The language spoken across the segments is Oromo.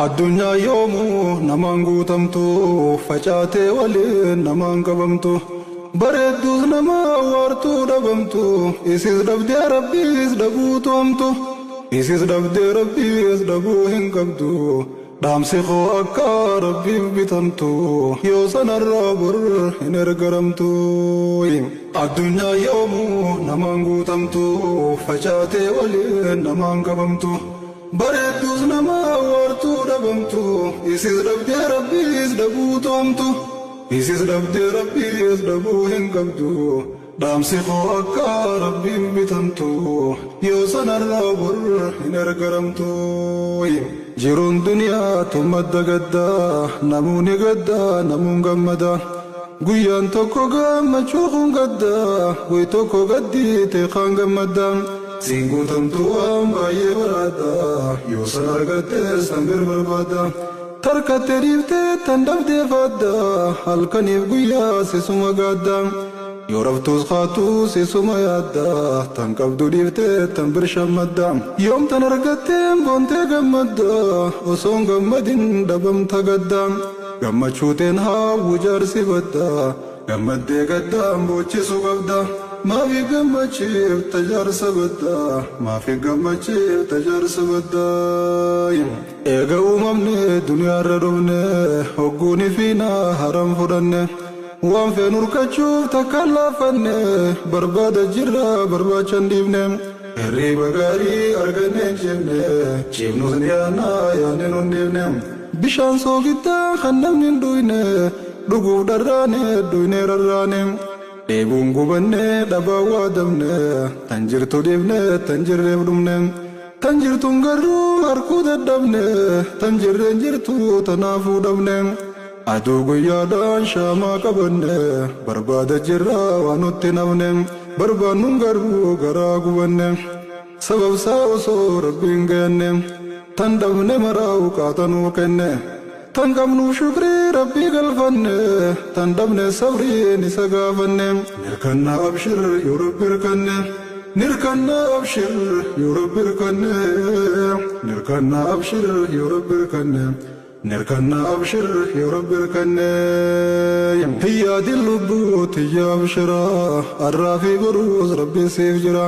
Addunyaa yoomuu namaan guutamtu, facaatee waliin namaan qabamtu. Bareedduus nama waartuu dhabamtu, isis dhabdee Rabbiis dhabuutu hamtu. Isis dhabdee Rabbiis dhabuu hin qabdu. Dhaamsi koo akka Rabbiif bitamtu, yoo sanarraa bor hin ergaramtu. Addunyaa yoomuu namaan guutamtu, facaatee waliin namaan qabamtu. Bareedduus nama waartuu dhabamtu, isis dhabdee Rabbiis dhabuutu hamtu. Isis dhabdee Rabbiis dhabuu hin qabdu. Dhaamsi koo akka Rabbiif bitamtu, yoo sanarraa bor hin ergaramtu. Jiruun duniyaa madda gaddaa, namoonni gaddaa, namuun gammada. Guyyaan tokko gammachuu kun gaddaa, guy tokko gaddiite kaan gammadda. Siin guutamtu waan baay'ee baraadda, yoo san argattes tan bir barbaadda. Tarkattee dhiiftee tan dhabdee faadda, halkaniif guyyaa sisuma gaadda. Yoo raftuus kaatuu sisuma yaadda, tan qabdu dhiiftee tan bir shammadda. Yoom tan argatteen boontee gammadda, osoon gammadin dhabamta gadda. Gammachuuteen haawwu jaarsi badda, gammaddee gaddaan boochisuu qabda. Maafi gammachiifta jaarsa badda, maafi gammachiifta jaarsa badda. Eega uumamne duniyaarra dhufne, hogguuni fiinaa haram fudhanne. Waan feenu urkachuuf takkaan laafanne, barbaada jirra barbaachan dhiifne. Hirriba gaarii arganne hin ciifne, ciifnus ni yaannaa yaadne nun dhiifne. Bishaan soogiddaa kan namni hin dhuyne, dhuguuf dharraane dhuyne rarraane. Dheebuun gubanne dhabaa waadamne, tan jirtu dhiifne tan jirreef dhumne. Tan jirtuun garuu harkuu dadhabne, tan jirreen jirtu tanaafuu dhabne. Aduu guyyaadhaan shaamaa qabanne, barbaada jirra waan nutti nafne. Barbaannuun garuu garaa gubanne, sababsaa osoo Rabbiin gayanne. Tan dhabne maraa uqaatanuu kenne, tan qabnuuf shukrii Rabbii galfanne, tan dhabne sabriin isa gaafanne. Nirkanna abshir yoo Rabbi hirkanne, nirkanna abshir yoo Rabbi hirkanne, nirkanna abshir yoo Rabbi hirkanne. Nirkanna abshir yoo Rabbi hirkanne. Hiyyaadin lubbuu tiyya abshira, arraa fi boruus Rabbiin siif jira.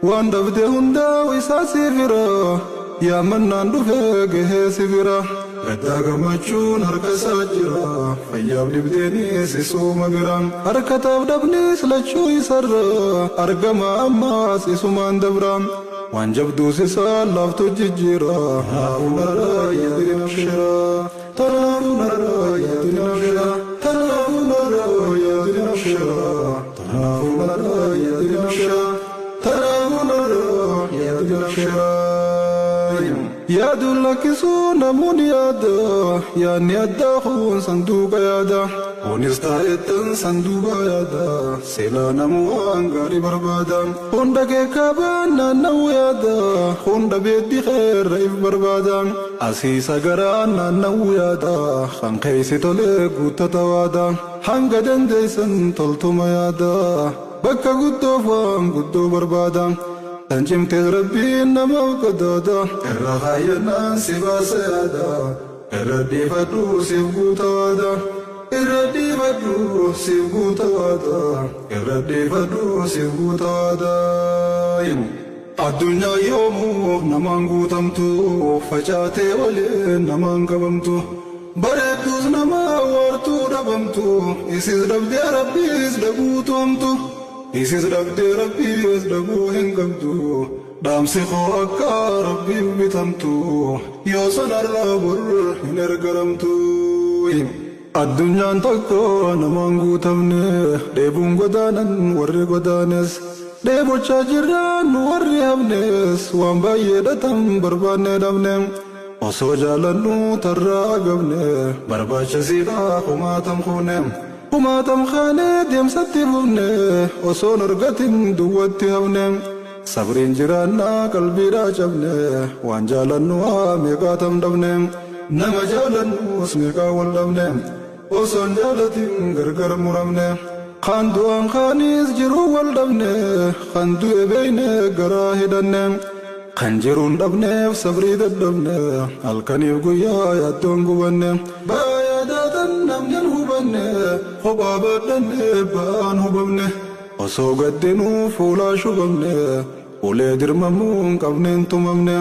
Waan dhabde hundaa isaa siif jira, yaamannaan dhufee gahee si bira. Gaddaa gammachuun harka isaa jira, fayyaaf dhibdeenis isuma bira. Harkataaf dhabnis lachuu isarra, argama ammaas isumaan dabra. Waan jabduus isaa laaftu jijjiira, tanaafuu narraa yaadin abshira. Tanaafuu narraa yaadin abshira. Tanaafuu narraa yaadin abshira. Tanaafuu narraa yaadin abshira. Tanaafuu narraa yaadin abshira. Yaaduun lakkisuu namoonni yaada, yaadni addaa kun sanduuqa yaada. Kunis taa'ettan sanduuqa yaada, silaa namuu waan gaarii barbaada. Hunda keekaabaan naanna'uu yaada, hunda beeddi xeerra if barbaada. Asiisa garaan naanna'uu yaada, kan keessi tolee guuttata waada. Hanga dandeessan toltuma yaada, bakka guddoof waan guddoo barbaada. Tan cimtees Rabbiin namaaf qadaada, irra kaayyannaan si baasa yaada. Irra dhiifadhu siif guuta waada, irra dhiifadhu siif guuta waada, irra dhiifadhu siif guuta waada. Addunyaa yoomuu namaan guutamtu, facaatee waliin namaan qabamtu. Bareedduus nama waartuu dhabamtu, isis dhabdee Rabbiis dhabuutu hamtu. Isis dhabdee Rabbiis dhabuu hin qabdu. Dhaamsi koo akka Rabbiif bitamtu, yoo sanarraa bor hin ergaramtu. Addunyaan tokko namaan guutamne, dheebuun godaanan warri godaanes. Dheebochaa jirra nu warri hafnes, waan baay'ee dhatan barbaanne dhabne. Osoo jaalannu tarraa gabne, barbaachisiidha kumaatam kuune. Kumaatam kaanee deemsatti fufne, osoon argatin duwwatti hafne. Sabriin jiraannaa qalbiidhaa cabne, waan jaalannu haa meeqaatam dhabne. Nama jaalannus meeqaa wal dhabne, osoon jaalatin gargar muramne. Kan du'aan kaanis jiruu wal dhabne, kan du'e beeyne garaa hidhanne. Kan jiruun dhabneef sabrii dadhabne halkaniif guyyaa yaaddoon gubanne baay'aadhaan namni hin hubanne kophaa baadhanne ba'aan hubamne osoo gaddinuu fuulaa shubamne ulee dirmamuu hin qabneen tumamne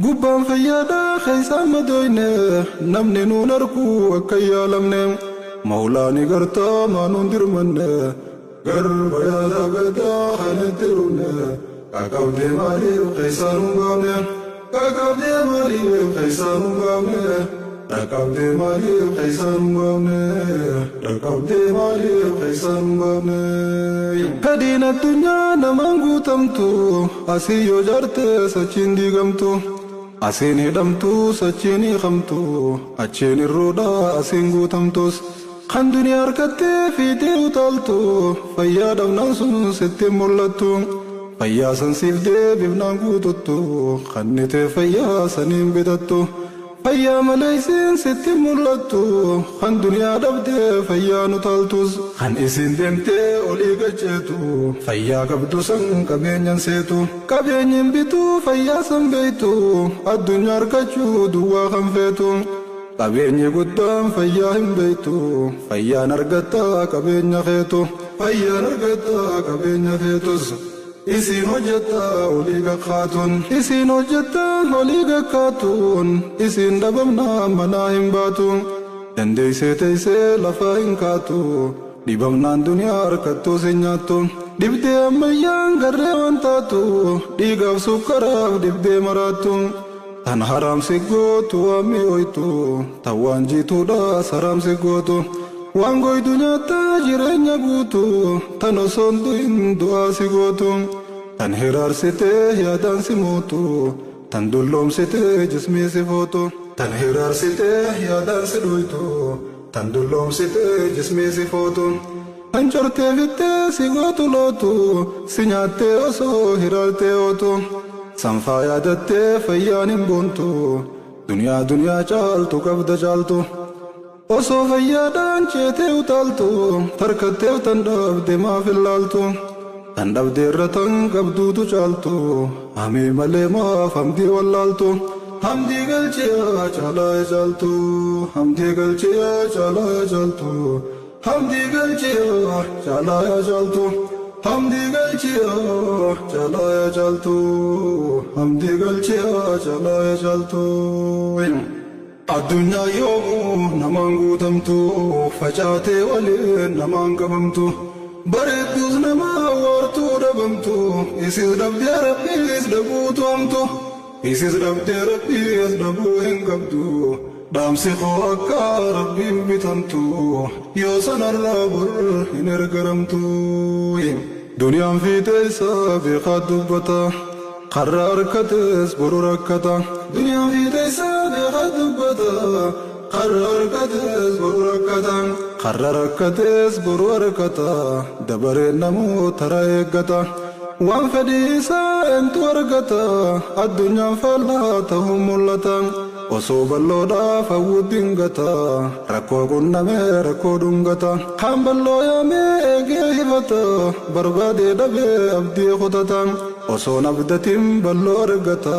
gubbaan fayyaadhaa keessaan madooyne namni nuun arguu akka hin yaalamne mawlaani gartaa maanuun dirmanne garba yaada gaddaa kan itti dhumne. Kakabdee maaliif keessaan hin baafne? Kakabdee maaliif keessaan hin baafne? Kakabdee maaliif keessaan hin baafne? Kakabdee maaliif keessaan hin baafne? Fedhiin addunyaa namaan guutamtu asii yoo jaarte sachiin diigamtu asiin hidhamtu sachiin hiikamtu achiin irruudhaa asiin guutamtus. Kan duniyaa harkattee fiitee utaaltu fayyaa dhabnaan sun sitti mul'attu. Fayyaa san siif deebifnaan guututtu kannitee fayyaa saniin bitattu fayyaa malee isiin sitti mul'attu kan duniyaa dhabdee fayyaa nu taaltus kan isiin deemtee olii gacheetu fayyaa qabdu san qabeenyan seetu qabeenyin bituu fayyaa san beeytu addunyaa argachuu duwwaa kan feetu qabeenyi guddaan fayyaa hin beeytu fayyaan argattaa qabeenya feetu fayyaan argattaa qabeenya feetus. Isiin hojjetaa olii gakkaatuun isiin hojjetaa olii gakkaatuun isiin dhabamnaa manaa hin baatu dandeessee teessee lafaa hin kaatu dhibamnaan duniyaa harkattuu si nyaattu dhibdee ammayyaan garree waan taatu dhiigaaf sukkaraaf dhibdee maraattu tan haramsi gootu waan mi'ooytu tan waan jiituudhaas haramsi gootu. Waan goydu nyaataa jireenya guutu tan osoon du'in du'aa si gootu tan hiraarsitee yaadaan si mootu tan dulloomsitee jismii si footu tan hiraarsitee yaadaan si dhuytu tan dulloomsitee jismii si footu tan cortee fittee si gootu lootu si nyaattee osoo hiraartee ootu sanfaa yaadattee fayyaan hin boontu duniyaa duniyaa caaltu qabda caaltu. Osoo fayyaadhaan ceetee utaaltu tarkatteef tan dhabde maaf ilaaltu tan dhabde irra tan qabduutu caaltu hamii malee maaf hamdii wallaaltu hamdii galchiyaa caalaa caaltu hamdii galchiyaa caalaa caaltu hamdii galchiyaa caalaa caaltu hamdii galchiyaa caalaa caaltu hamdii galchiyaa caalaa caaltu. Addunyaa yoomuu namaan guutamtu facaatee waliin namaan qabamtu bareedduus nama waartuu dhabamtu isiis dhabdee rabbiis dhabuutu hamtu isiis dhabdee rabbiis dhabuu hin qabdu dhaamsi koo akka rabbiin bitamtu yoo sanarraa bor hin ergaramtu. Duniyaan fiixee isaa beekaa dubbata karra harkates boru rakkata. Duniyaan fiixee isaa beekaa dubbata karra harkates boru rakkata. Karra rakkates boru harkata dabareen namoota tara eeggata. Waan fedhii isaa eentu argata addunyaan faallaa ta'uu mul'ata. Osoo bal'oodhaaf hawwu dingata rakkoo qunnamee rakkoo dhungata. Kan bal'oo yaamee eegee hifata barbaadee dhabee abdii kutata. Osoon abdatiin bal'oo argata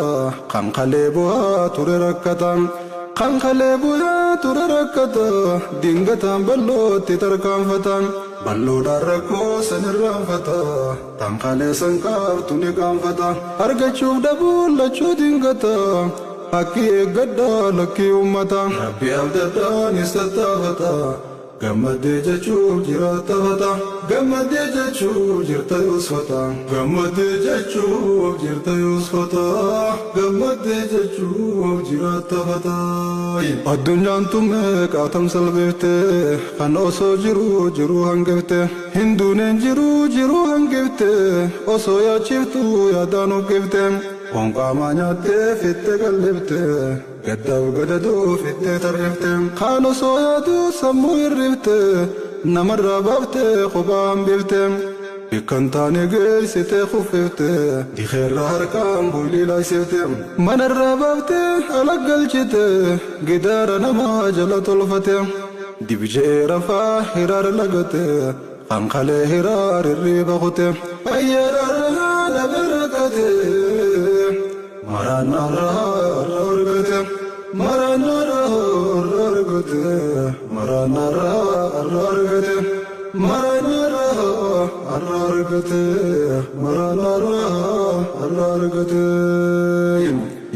kan kalee bu'aa ture rakkata. Kan kalee bu'aa ture rakkata dingataan bal'ootti tarkaanfata. Bal'oodhaan rakkoo san irraanfata tan kalee san qaabtu ni qaanfata. Argachuuf dhabuun lachuu dingata haqqi eeggadhaa lakkii uummata. Rabbi abdadhaanis tattaafata gammaddee jechuuf jiraata fata gammaddee jechuuf jirta yoosfata gammaddee jechuuf jirta yoosfata gammaddee jechuuf jiraata fata. Addunyaan tummee qaatam salbeeftee kan osoo jiruu jiruu hangifte hinduuneen jiruu jiruu hangifte osoo yaachiftuu yaadaan uggifte Onqaamaa nyaattee fittee qallifte gaddaaf gadadoo fittee tarrifte kaan osoo yaaduu sammuu hirrifte namarraa baaftee kophaa hambifte bikkan taane geessitee kuffifte dikeerra harkaan boolii laasifte manarraa baaftee ala galchite gidaara namaa jala tolfate dibjee rafaa hiraar lagate kan kalee hiraar hirriiba kute fayyaarraa dhabe rakkate. Maraanarraa argate maraanarraa argate maraanarraa argate maraanarraa argate maraanarraa argate.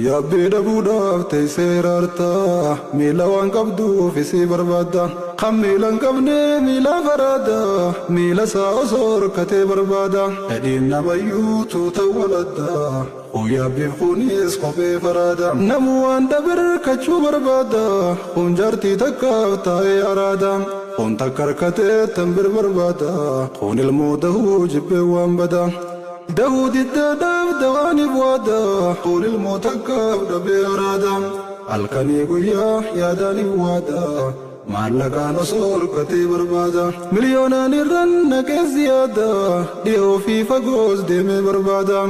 Yaabbii dhabuudhaaf teessee raartaa miila waan qabduuf isii barbaadda. Kan miila hin qabne miila faraada miila isaa osoo horkatee barbaada. Fedhiin namayyuu tuuta waladda yaabbiif kunis kophee faraada. Namu waan dhabe kachuu barbaada kun jaartii takkaaf taa'ee araada. Kun takka harkatee tan bir barbaada kun ilmoo dahuu jibbee waan bada. Dahuu diddaadhaaf dawaaniif waada kun ilmoo takkaaf dhabee araada. Halkanii guyyaa yaadaaniif waada maallaqaan osoo horkatee barbaada. Miliyoonaan irraan naqee ziyaada dhiyoo fi fagoos deemee barbaada.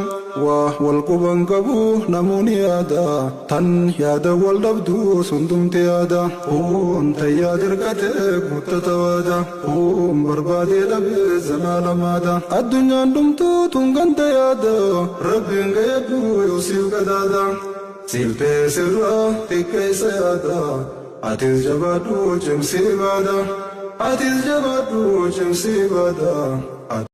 Waa wal quban qabu namoonni yaada tan yaada wal dhabdu sundumti yaada. Kun tayyaa dirqatee guuttata waada kun barbaadee dhabee zalaalamaadha. Addunyaan dhumtuu tun ganda yaada rabbiin gayyadhu yoosiif gadaada. Siltee sirraa xiqqeessa yaada atis jabaadhu cimsii baada atis jabaadhu cimsii baada.